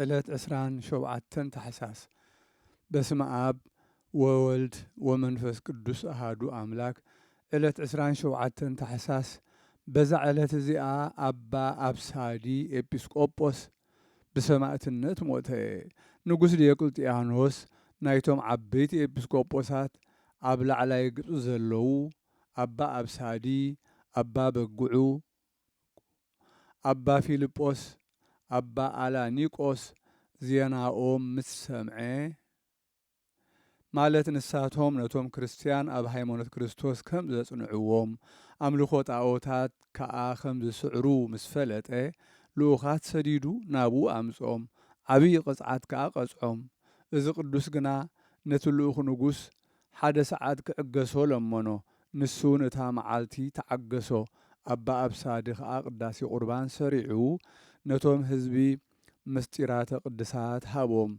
ዕለት ዕስራን ሸውዓተን ታሕሳስ። በስመ ኣብ ወወልድ ወመንፈስ ቅዱስ ኣሃዱ ኣምላክ። ዕለት ዕስራን ሸውዓተን ታሕሳስ፣ በዛ ዕለት እዚኣ ኣባ ኣብሳዲ ኤጲስቆጶስ ብሰማእትነት ሞተ። ንጉስ ዲዮቅልጥያኖስ ናይቶም ዓበይቲ ኤጲስቆጶሳት ኣብ ላዕላይ ግብጺ ዘለዉ ኣባ ኣብሳዲ፣ ኣባ በግዑ፣ ኣባ ፊልጶስ፣ ኣባ ኣላኒቆስ ዜናኦም ምስ ሰምዐ፣ ማለት ንሳቶም ነቶም ክርስትያን ኣብ ሃይማኖት ክርስቶስ ከም ዘጽንዕዎም፣ ኣምልኾ ጣኦታት ከኣ ከም ዝስዕሩ ምስ ፈለጠ፣ ልኡኻት ሰዲዱ ናብኡ ኣምጽኦም፣ ዓብዪ ቅጽዓት ከኣ ቀጽዖም። እዚ ቅዱስ ግና ነቲ ልኡኽ ንጉስ ሓደ ሰዓት ክዕገሶ ለመኖ። ንሱ ነታ መዓልቲ ተዓገሶ። ኣባ ኣብሳዲ ኸኣ ቅዳሴ ቁርባን ሰሪዑ ነቶም ህዝቢ ምስጢራተ ቅድሳት ሃቦም።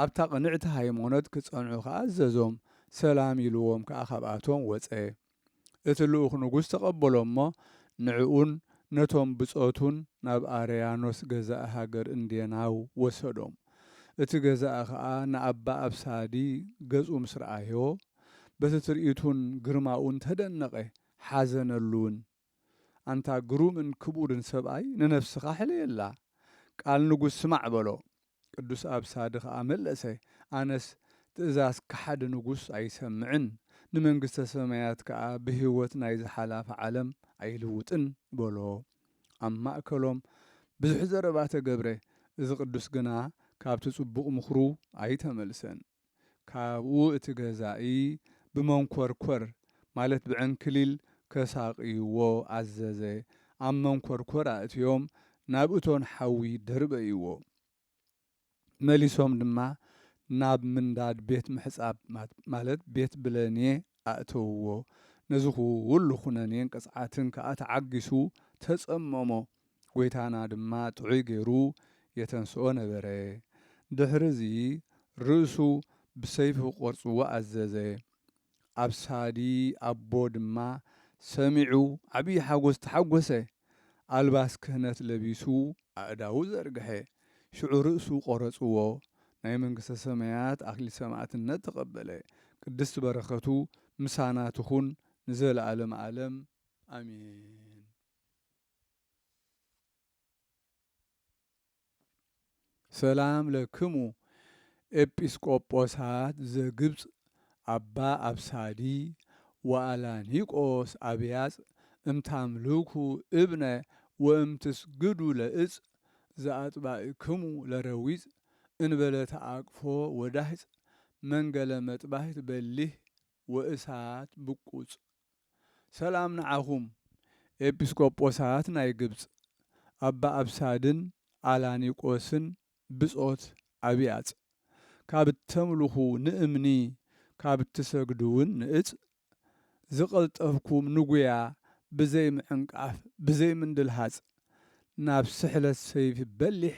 ኣብታ ቅንዕቲ ሃይማኖት ክጸንዑ ከኣ ኣዘዞም። ሰላም ኢልዎም ከኣ ካብኣቶም ወጸ። እቲ ልኡኽ ንጉስ ተቐበሎ እሞ፣ ንዕኡን ነቶም ብጾቱን ናብ ኣርያኖስ ገዛኢ ሃገር እንዴናው ወሰዶም። እቲ ገዛኢ ኸኣ ንኣባ ኣብሳዲ ገጹ ምስ ረኣዮ፣ በቲ ትርኢቱን ግርማኡን ተደነቐ፣ ሓዘነሉውን። ኣንታ ግሩምን ክቡርን ሰብኣይ፣ ንነፍስኻ ሕለየላ፣ ቃል ንጉስ ስማዕ በሎ። ቅዱስ ኣብሳዲ ኸኣ መለሰ፣ ኣነስ ትእዛዝ ከሓዲ ንጉስ ኣይሰምዕን፣ ንመንግስተ ሰማያት ከኣ ብህይወት ናይዚ ሓላፊ ዓለም ኣይልውጥን በሎ። ኣብ ማእከሎም ብዙሕ ዘረባ ተገብረ፣ እዚ ቅዱስ ግና ካብቲ ጽቡቕ ምኽሩ ኣይተመልሰን። ካብኡ እቲ ገዛኢ ብመንኮርኮር፣ ማለት ብዕንክሊል፣ ከሳቕይዎ ኣዘዘ። ኣብ መንኮርኮር ኣእትዮም ናብ እቶን ሓዊ ደርበይዎ። መሊሶም ድማ ናብ ምንዳድ ቤት ምሕጻብ፣ ማት-፣ ማለት ቤት ብለኔ ኣእተውዎ። ነዚ ኩሉ ኩነኔን ቅጽዓትን ከኣ ተዓጊሱ ተጸመሞ። ጐይታና ድማ ጥዑይ ገይሩ የተንስኦ ነበረ። ድሕርዚ ርእሱ ብሰይፊ ክቖርጽዎ ኣዘዘ። ኣብሳዲ ኣቦ ድማ ሰሚዑ ዓብዪ ሓጎስ ተሓጎሰ። ኣልባስ ክህነት ለቢሱ ኣእዳዉ ዘርግሐ። ሽዑ ርእሱ ቆረጽዎ። ናይ መንግስተ ሰማያት ኣክሊል ሰማዕትነት ተቐበለ። ቅድስት በረኸቱ ምሳና ትኹን ንዘለዓለመ ዓለም። ኣሜን። ሰላም ለክሙ ኤጲስቆጶሳት ዘግብጽ ኣባ ኣብሳዲ ወኣላኒቆስ ኣብያጽ እምታምልኩ እብነ ወእምትስግዱ ለእጽ ዘኣጥባእክሙ ለረዊጽ እንበለ ተኣቅፎ ወዳህጽ መንገለ መጥባሕት በሊህ ወእሳት ብቁጽ። ሰላም ንዓኹም ኤጲስቆጶሳት ናይ ግብጽ፣ ኣባ ኣብሳድን ኣላኒቆስን ብጾት ኣብያጽ፣ ካብ እተምልኹ ንእምኒ፣ ካብ እትሰግዱ እውን ንእጽ፣ ዝቐልጠፍኩም ንጉያ ብዘይ ምዕንቃፍ፣ ብዘይ ምንድልሃጽ፣ ናብ ስሕለት ሰይፊ በሊሕ፣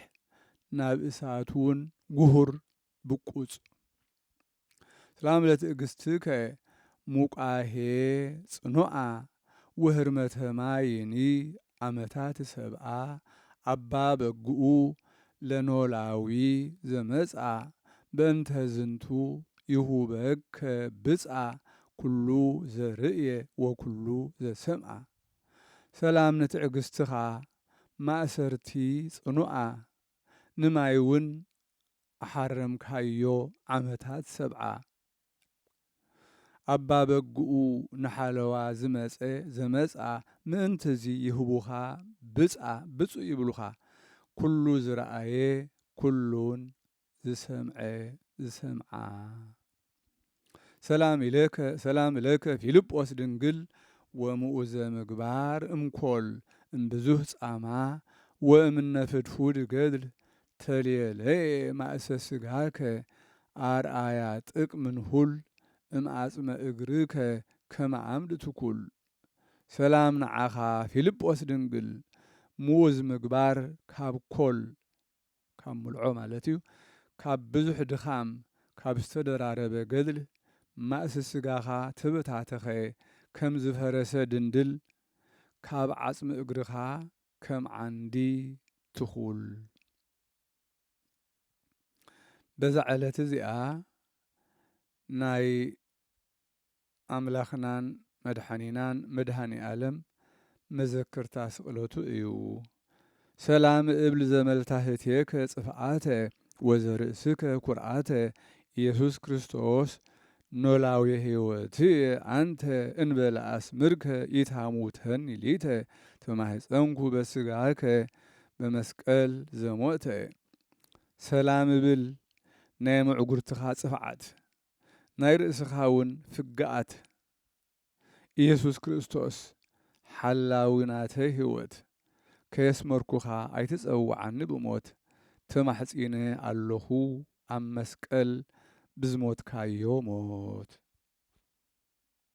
ናብ እሳት እውን ጉሁር ብቁጽ። ሰላም ለትእግስትከ ሙቃሄ ጽኑዓ ወህርመተ ማይኒ ዓመታት ሰብኣ ኣባ በግኡ ለኖላዊ ዘመጽኣ በእንተ ዝንቱ ይሁበከ ብጽኣ ኩሉ ዘርእየ ወኩሉ ዘሰምዓ። ሰላም ንትዕግስትኻ ማእሰርቲ ጽኑዓ ንማይ እውን ኣሓረምካዮ ዓመታት ሰብዓ። ኣባ በግኡ ንሓለዋ ዝመጸ ዘመጽኣ ምእንትዚ ይህቡኻ ብጻ ብጹእ ይብሉኻ። ኩሉ ዝረኣየ ኩሉን ዝሰምዐ ዝሰምዓ። ሰላም ኢለከ ሰላም እለከ ፊልጶስ ድንግል ወምኡዘ ምግባር እምኮል እምብዙህ ጻማ ወእምነ ፍድፉድ ገድል ተልየለየ ማእሰ ስጋከ ኣርኣያ ጥቅ ምንሁል እምኣጽመ እግርከ ከመ ዓምድ ትኩል። ሰላም ንዓኻ ፊልጶስ ድንግል ምኡዝ ምግባር ካብ ኮል ካብ ምልዖ ማለት እዩ። ካብ ብዙሕ ድኻም፣ ካብ ዝተደራረበ ገድል፣ ማእሲ ስጋኻ ተበታተኸ ከም ዝፈረሰ ድንድል፣ ካብ ዓጽሚ እግርኻ ከም ዓንዲ ትኹል። በዛ ዕለት እዚኣ ናይ ኣምላኽናን መድሓኒናን መድሃኔ ኣለም መዘክርታ ስቕለቱ እዩ። ሰላም እብል ዘመልታህቴከ ጽፍዓተ ወዘርእስከ ኩርዓተ ኢየሱስ ክርስቶስ ኖላዊ ሕይወትየ ኣንተ እንበለ ኣስምርከ ኢታሙተኒ ሊተ ተማህፀንኩ በስጋከ በመስቀል ዘሞተ። ሰላም እብል ናይ ምዕጉርትኻ ጽፍዓት ናይ ርእስኻ እውን ፍግኣት። ኢየሱስ ክርስቶስ ሓላዊ ናተይ ህይወት ከየስመርኩኻ ኣይትጸውዓኒ ብሞት ተማሕጺነ ኣለኹ ኣብ መስቀል ብዝሞትካዮ ሞት።